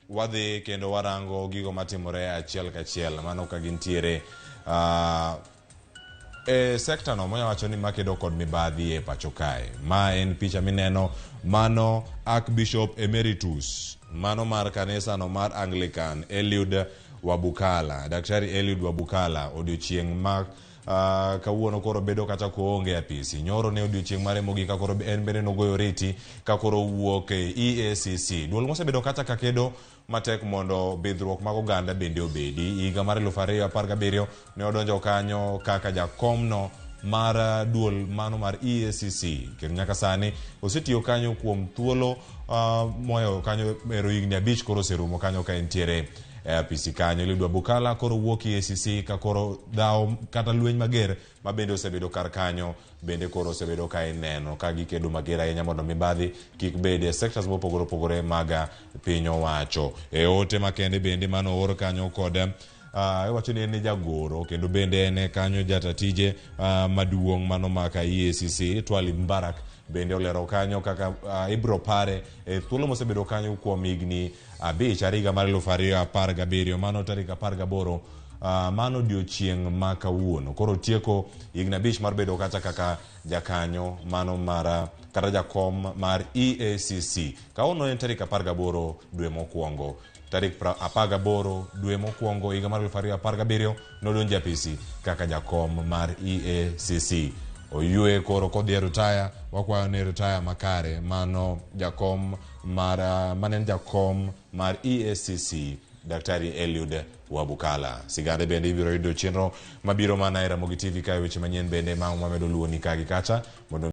Wadhi kendo warango gigo matimore achiel kachiel mano ka gintiere e sekta no monya wacho ni makedo kod mibadhi e pacho kae. Ma en picha mineno mano Archbishop Emeritus mano mar kanisa no mar Anglican Eliud Wabukala, Daktari Eliud Wabukala odiochieng' ma kawuono koro bedo kata koonge apisi. Nyoro ne odiochieng' mare mogik ka koro en bende nogoyo oriti ka koro owuok e EACC. Duol mosebedo kata ka kedo matek mondo bidhruok mag oganda bende obedi. Higa mar 2017 ne odonjo kanyo kaka jakomno mar duol mano mar EACC kendo nyaka sani osetiyo kanyo kuom thuolo mohewo kanyo ero higni 5 koro oserumo kanyo ka entiere e apisi kanyo. Eliud Wabukala koro wuok EACC ka koro dhawo kata lweny mager ma bende osebedo kar kanyo bende koro osebedo ka ineno ka gikedo mager ahinya mondo mibadhi kik bede e sectors mopogore opogore mag piny owacho. E ote makende bende mano oor kanyo kod iwacho ni en jagoro kendo bende en kanyo jata tije maduong' mano maka EACC Twalib Mbarak bende olero kanyo kaka ibro pare e thuolo mosebedo kanyo kuom higni 5 are higa mar 2017 mano tarik 18 mano odiochieng' ma kawuono koro tieko higni 5 mar bedo kata kaka jakanyo mano mar kata jakom mar EACC. Kawuono en tarik 18 dwe mokwongo tarik 18 dwe mokwongo higa mar 2017 nodonjo e apisi kaka jakom mar EACC. Oyue koro kodhi e rutaya, wakwayo ni rutaya makare mano jakom mar mane en jakom mar EACC Daktari Eliud Wabukala. Sigande bende ibiro yudo chenro mabiro mana e Ramogi TV kae weche manyien bende ma wamedo luwoni ka gi kacha mondo